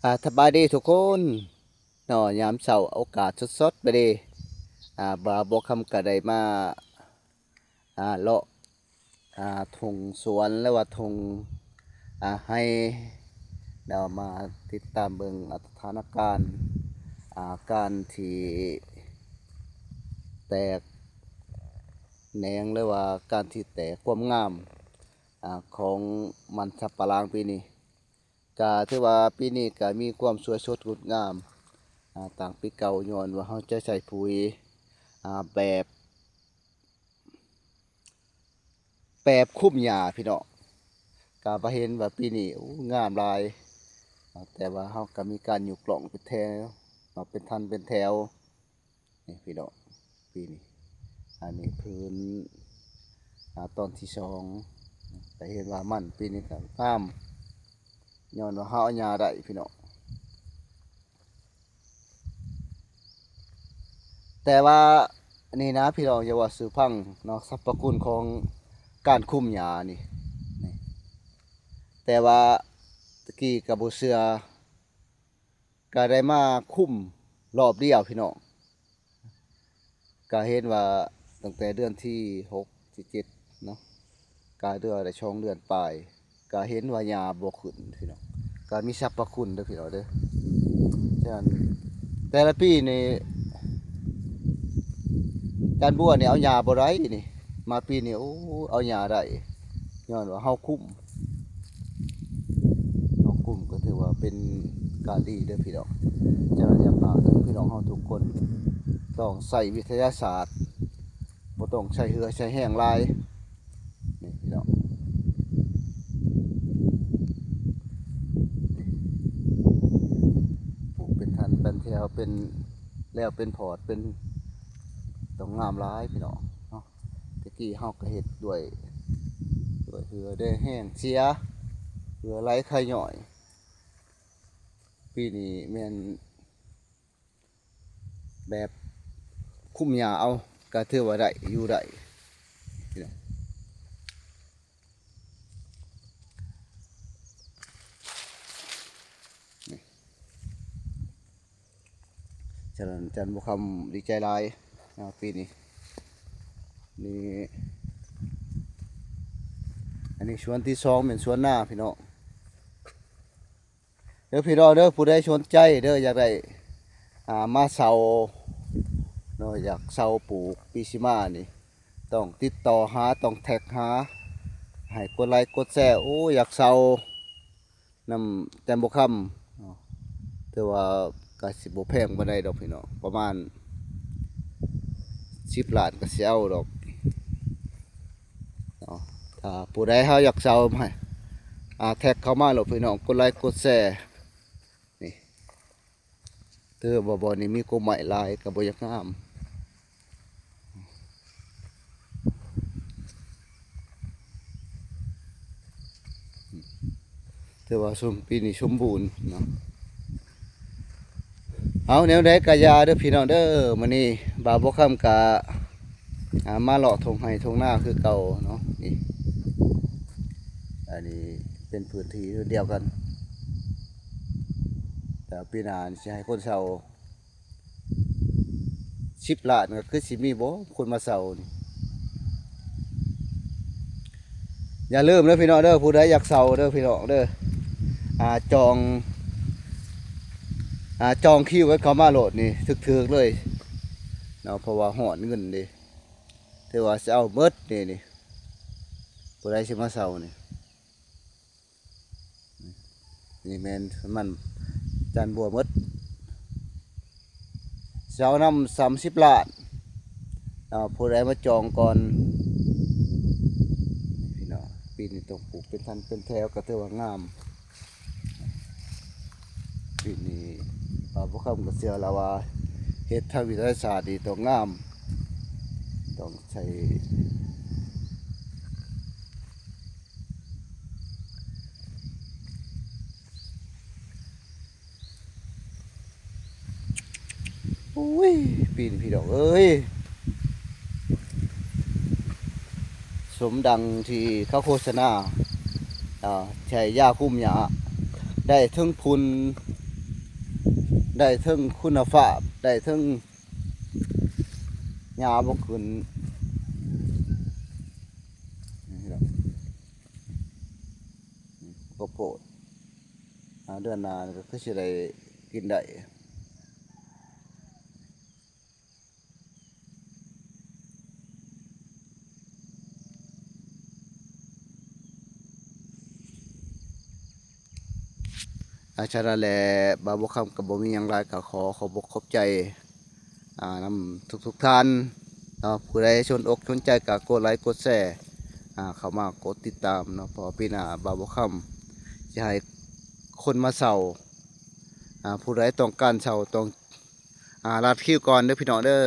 ອາ ສະບາຍດີທຸກຄົນເນາະ, ຍາມເຊົ້າໂອກາດສົດໆ ບາດນີ້ ອາ ບ່າວບົວຄຳກໍໄດ້ມາ ອາ ເລາະ ອາ ທົ່ງສວນ ຫຼືວ່າທົ່ງ ອາ ໄຮ່ເນາະ, ມາຕິດຕາມເບິ່ງ ອາ ສະຖານະການ ອາ ການທີ່ແຕກແໜງ ຫຼືວ່າການທີ່ແຕກຄວາມງາມ ອາ ຂອງມັນສຳປະຫຼັງປີນີ້. ກະຖືວ່າປີນີ້ກະມີຄວາມສວຍສົດງົດງາມ ອາ ຕ່າງປີເກົ່າ ຍ້ອນວ່າເຮົາຈະໃຊ້ປຸຍ ອາ ແບບ ແບບຄຸມຫຍ້າພີ່ນ້ອງ. ກະມາເຫັນວ່າປີນີ້ ໂອ້ ງາມຫຼາຍ ອາ ແຕ່ວ່າເຮົາກະມີການຍົກລ່ອງເປັນແຖວເນາະ ເປັນທັນເປັນແຖວ. ນີ້ພີ່ນ້ອງ ປີນີ້ ອັນນີ້ພື້ນ ອາ ຕອນທີສອງ ກະເຫັນວ່າມັນປີນີ້ກະງາມ ຍ້ອນວ່າເຮົາເອົາຫຍ້າໄດ້ພີ່ນ້ອງ. ແຕ່ວ່ານີ້ນະພີ່ນ້ອງ ຢ່າວ່າສູ່ຟັງເນາະ ສັບພະຄຸນຂອງການຄຸມຫຍ້ານີ້ ນີ້ ແຕ່ວ່າຕະກີ້ກະບໍ່ເຊື່ອ ກະໄດ້ມາຄຸມລອບດຽວພີ່ນ້ອງ. ກະເຫັນວ່າຕັ້ງແຕ່ເດືອນທີຫົກ ທີເຈັດເນາະ ກະເດືອນໄດ້ສອງເດືອນປາຍ ກະເຫັນວ່າຫຍ້າບໍ່ຂຶ້ນພີ່ນ້ອງ. ກະມີສັບພະຄຸນເດີພີ່ນ້ອງເດີ. ສະນັ້ນແຕ່ລະປີນີ້ ຈານບົວນີ້ເອົາຫຍ້າບໍ່ໄດ້ນີ້ ມາປີນີ້ ໂອ້ ເອົາຫຍ້າໄດ້ ຍ້ອນວ່າເຮົາຄຸມ ເຮົາຄຸມກໍຖືວ່າເປັນການດີເດີພີ່ນ້ອງ. ສະນັ້ນຢາກຝາກເຖິງພີ່ນ້ອງເຮົາທຸກຄົນ ຕ້ອງໃຊ້ວິທະຍາສາດ ບໍ່ຕ້ອງໃຊ້ເຫື່ອໃຊ້ແຮງຫຼາຍ ນີ້ພີ່ນ້ອງ ປູກເປັນທັນເປັນແຖວ ເປັນແລ້ວເປັນພອດ ເປັນ ຕ້ອງງາມຫຼາຍພີ່ນ້ອງເນາະ. ແຕ່ກີ້ເຮົາກໍເຮັດດ້ວຍ ດ້ວຍເຫື່ອດ້ວຍແຮງເສຍ ເຫື່ອໄຫຼໄຂ່ຍ້ອຍ. ປີນີ້ແມ່ນແບບຄຸມຫຍ້າເອົາ ກໍຖືວ່າໄດ້ ຢູ່ໄດ້ພີ່ນ້ອງ. ສະນັ້ນ ຈັນບົວຄຳດີໃຈຫຼາຍເນາະ ປີນີ້. ນີ້ ອັນນີ້ສວນທີສອງ ແມ່ນສວນນາພີ່ນ້ອງເດີ. ພີ່ນ້ອງເດີ ຜູ້ໃດສົນໃຈເດີ ຢາກໄດ້ ອ່າ ມາເຊົ່າເນາະ ຢາກເຊົ່າປູກປີຊິມານີ້ ຕ້ອງຕິດຕໍ່ຫາ ຕ້ອງແທັກຫາ ໃຫ້ກົດໄລກົດແຊ. ໂອ້ ຢາກເຊົ່າ ນຳຈັນບົວຄຳເນາະ ແຕ່ວ່າກະຊິບໍ່ແພງປານໃດດອກພີ່ນ້ອງ ປະມານສິບລ້ານກະຊິເອົາດອກເນາະ. ຖ້າຜູ້ໃດເຮົາຢາກເຊົ່າໃຫ້ ອາ ແທັກເຂົ້າມາໂລດພີ່ນ້ອງ ກົດໄລກົດແຊ. ນີ້ ຖືວ່າບ່ອນນີ້ມີກົກໄມ້ຫຼາຍ ກໍບໍ່ຢາກງາມ ຖືວ່າສົມ ປີນີ້ສົມບູນເນາະ. ເອົາ ແນວໃດກໍຢ່າເດີພີ່ນ້ອງເດີ ມື້ນີ້ບ່າວບົວຄຳກໍ ອ່າ ມາເລາະທົ່ງໄຮ່ທົ່ງນາຄືເກົ່າເນາະ. ນີ້ ອັນນີ້ເປັນພື້ນທີ່ດຽວກັນ ແຕ່ປີໜ້ານີ້ຊິໃຫ້ຄົນເຊົ່າ ສິບລ້ານ ກໍຄືຊິມີບໍ່ຄົນມາເຊົ່ານີ້. ຢ່າລືມເດີພີ່ນ້ອງເດີ ຜູ້ໃດຢາກເຊົ່າເດີພີ່ນ້ອງເດີ ອ່າ ຈອງ ອ່າ ຈອງຄິວກັນເຂົ້າມາໂລດນີ້ ຖືກໆເລີຍເນາະ ເພາະວ່າຮ້ອນເງິນເດ້ ຖືວ່າຊິເອົາໝົດນີ້ ນີ້ ຜູ້ໃດຊິມາເຊົ່ານີ້. ນີ້ແມ່ນມັນຈັນບົວໝົດ ເຊົ່ານຳສາມສິບລ້ານເນາະ ຜູ້ໃດມາຈອງກ່ອນ. ພີ່ນ້ອງ ປີນີ້ຕ້ອງປູກເປັນທັນເປັນແຖວ ກໍຖືວ່າງາມ. ປີນີ້ ອ່າ ບໍ່ຄຳກໍເຊື່ອແລ້ວວ່າ ເຮັດທາງວິທະຍາສາດນີ້ຕ້ອງງາມ ຕ້ອງໃຊ້ ໂອ້ຍ ປີນີ້ພີ່ນ້ອງເອີຍ ສົມດັ່ງທີ່ເຂົາໂຄສະນາ ອ່າ ໃຊ້ຢາຄຸມຫຍ້າ ໄດ້ເຖິງຝຸ່ນ ໄດ້ເຖິງຄຸນນະພາບ ໄດ້ເຖິງຫຍ້າບໍ່ຂຶ້ນ ນີ້ແຫຼະ ກະໂພດ ອາ ເດືອນໜ້ານີ້ກໍຄືຊິໄດ້ກິນໄດ້. ອາ ສະນັ້ນແຫຼະ ບ່າວບົວຄຳກໍບໍ່ມີຫຍັງຫຼາຍ ກໍຂໍຂອບອົກຂອບໃຈ ອາ ນຳທຸກໆທ່ານເນາະ. ຜູ້ໃດສົນອົກສົນໃຈກໍກົດໄລກົດແຊ ອາ ເຂົ້າມາກົດຕິດຕາມເນາະ ເພາະວ່າປີໜ້າບ່າວບົວຄຳຊິໃຫ້ຄົນມາເຊົ່າ. ອາ ຜູ້ໃດຕ້ອງການເຊົ່າຕ້ອງ ອາ ລັດຄິວກ່ອນເດີພີ່ນ້ອງເດີ.